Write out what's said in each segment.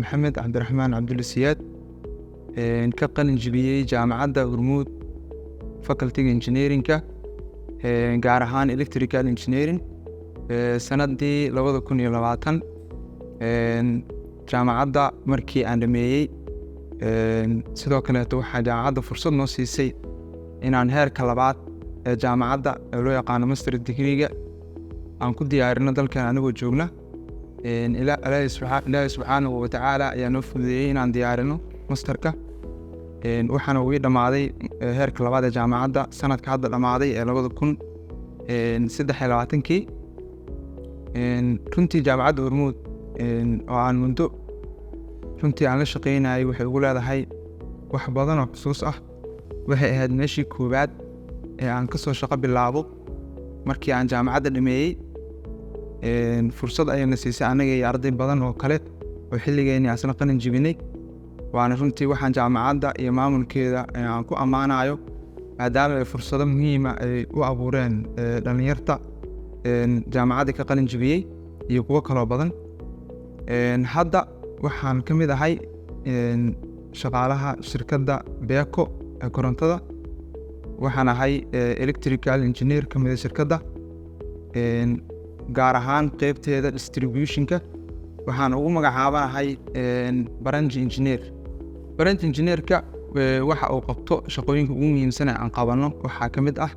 Maxamed Cabdiraxmaan Cabdulle Siyaad, ka qalin jibiyey Jaamacadda Hormuud, facultyga engineeringka, gaar ahaan electrical engineering, sanadii 2020. Jaamacadda markii aan dhameeyey, sidoo kaleeto waxaa jaamacadda fursad noo siisay inaan heerka labaad ee jaamacadda ee loo yaqaano master degreega aan ku diyaarino dalkan anigoo joogna. Ilaahay subxaanahu watacaala ayaa noo fududeeyey inaan diyaarino masterka, waxaana uu ii dhammaaday heerka labaad ee jaamacadda sanadka hadda dhammaaday ee 2023-kii. Runtii Jaamacadda Hormuud oo aan muddo runtii aan la shaqeynayay waxay ugu leedahay wax badan oo xusuus ah. Waxay ahayd meeshii koowaad ee aan kasoo shaqo bilaabo markii aan jaamacadda dhameeyey. Fursad ayayna siisay annaga iyo arday badan oo kale oo xilligeennii aan isla qalin jibinay, waana runtii waxaan jaamacadda iyo maamulkeeda aan ku ammaanayo, maadaama ay fursado muhiima ay u abuureen dhallinyarta jaamacadda ka qalin jibiyey iyo kuwo kaloo badan. Hadda waxaan ka mid ahay shaqaalaha shirkadda BECO ee korontada. Waxaan ahay electrical engineer ka mid ah shirkadda, gaar ahaan qeybteeda distributionka. Waxaan ugu magacaabanahay branch engineer. Branch engineerka waxa uu qabto, shaqooyinka ugu muhiimsan ee aan qabanno waxaa ka mid ah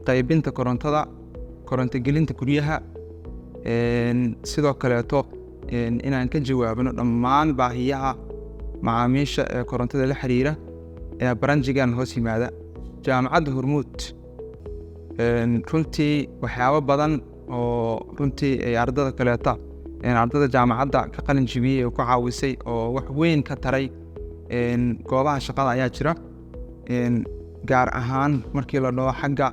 qaybinta korontada, koronto gelinta guryaha, sidoo kaleeto inaan ka jawaabno dhammaan baahiyaha macaamiisha ee korontada la xiriira ee branchigan hoos yimaada. Jaamacadda Hormuud runtii waxyaabo badan oo runtii ay ardada kaleeta, ardada jaamacadda ka qalin jibiyey oo ku caawisay oo wax weyn ka taray goobaha shaqada ayaa jira, gaar ahaan markii la dhaho xagga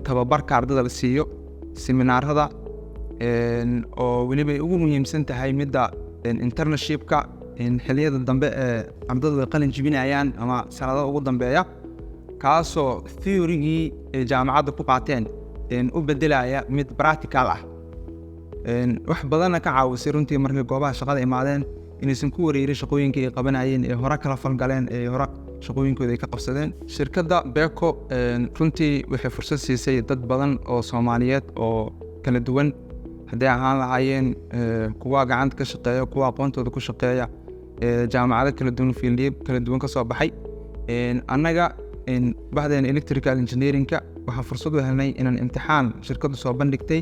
tababarka ardada la siiyo, seminaarada, oo weliba ay ugu muhiimsan tahay midda internshipka xilliyada dambe ee ardadu ay qalin jibinayaan ama sanadaha ugu dambeeya, kaasoo theorygii ay jaamacadda ku qaateen u bedelaya mid practical ah. Wax badanna ka caawisay runtii markay goobaha shaqada imaadeen inaysan ku wareerin shaqooyinkii ay qabanayeen, ee hore kala falgaleen, ee hore shaqooyinkooda ay ka qabsadeen. Shirkadda BECO runtii waxay fursad siisay dad badan oo Soomaaliyeed oo kala duwan, hadday ahaan lahaayeen kuwa gacanta ka shaqeeya, kuwa aqoontooda ku shaqeeya, jaamacado kala duwan, fieldiyo kala duwan ka soo baxay. Annaga bahdeena electrical engineering-ka waxaan fursad u helnay inaan imtixaan shirkaddu soo bandhigtay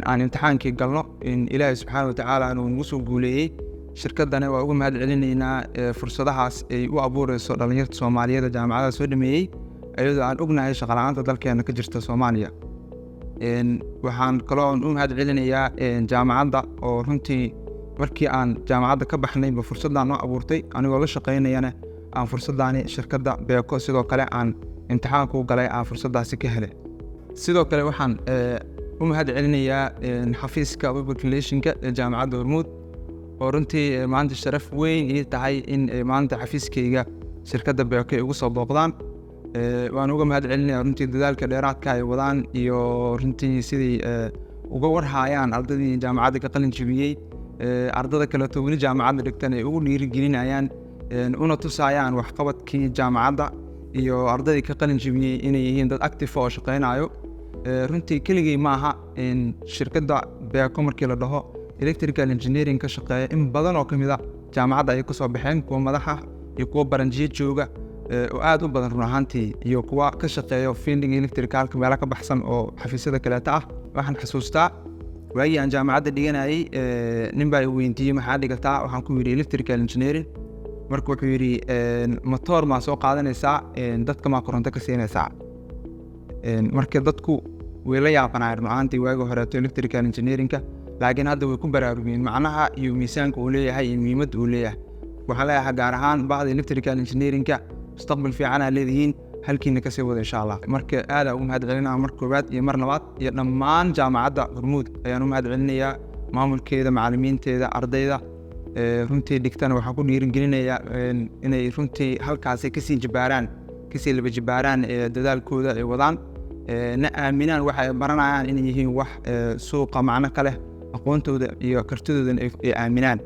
aan imtixaankii galno. Ilaahay subxaana watacaala uu nagu soo guuleeyey. Shirkaddana waa uga mahad celinaynaa fursadahaas ay u abuureyso dhalinyarta Soomaaliyeed ee jaamacadaha soo dhameeyey, iyadoo aan ognahay shaqo la'aanta dalkeena ka jirta Soomaaliya. Waxaan kaloo u mahad celinayaa jaamacadda oo runtii markii aan jaamacadda ka baxnayba fursaddan noo abuurtay, anigoo la shaqeynayana aan fursaddaani shirkadda BECO sidoo kale aan imtixaanka u galay, aan fursaddaasi ka helay. Sidoo kale waxaan u mahad celinayaa xafiiska public relationka ee Jaamacadda Hormuud oo runtii maanta sharaf weyn ii tahay in maanta xafiiskayga shirkadda BECO ay ugu soo booqdaan. Waan uga mahad celinaya runtii dadaalka dheeraadka ay wadaan iyo runtii sidii uga warhaayaan ardadii jaamacadda ka qalin jibiyey, ardada kaleeto weli jaamacadda dhigtan ay ugu dhiirigelinayaan, una tusaayaan waxqabadkii jaamacadda iyo ardadii ka qalin jibiyey inay yihiin dad active oo shaqeynayo. Runtii keligii ma aha, shirkadda BECO markii la dhaho electrical engineering ka shaqeeya in badan oo ka mid a jaamacadda ayay kasoo baxeen, kuwa madax ah iyo kuwa branchiyo jooga oo aad u badan run ahaantii, iyo kuwa ka shaqeeya fieldiga electricalka meelo ka baxsan oo xafiisyada kaleeta ah. Waxaan xasuustaa waagii aan jaamacadda dhiganayay, nin baa i weydiiyey: "Maxaa dhigataa?" Waxaan ku yidhi: "Electrical engineering." Marka wuxuu yidhi: "Matoor maa soo qaadanaysaa? Dadka maa koronto ka siinaysaa?" Marka dadku way la yaabanaayeen run ahaantii waagii horeeto electrical engineeringka, laakiin hadda way ku baraarugeen macnaha iyo miisaanka uu leeyahay iyo muhiimadda uu leeyahay. Waxaan leeyahay gaar ahaan bahda electrical engineeringka, mustaqbal fiican aa leedihiin, halkiina kasii wada insha Allah. Marka aad aan ugu mahad celinaya mar koowaad iyo mar labaad, iyo dhammaan Jaamacadda Hormuud ayaan u mahad celinayaa, maamulkeeda, macallimiinteeda, ardayda runtii dhigtana waxaan ku dhiirigelinayaa inay runtii halkaasi kasii jibaaraan, kasii laba jibaaraan dadaalkooda ay wadaan, na aaminaan waxa ay baranayaan inay yihiin wax suuqa macno ka leh. Aqoontooda iyo kartidoodana ay aaminaan.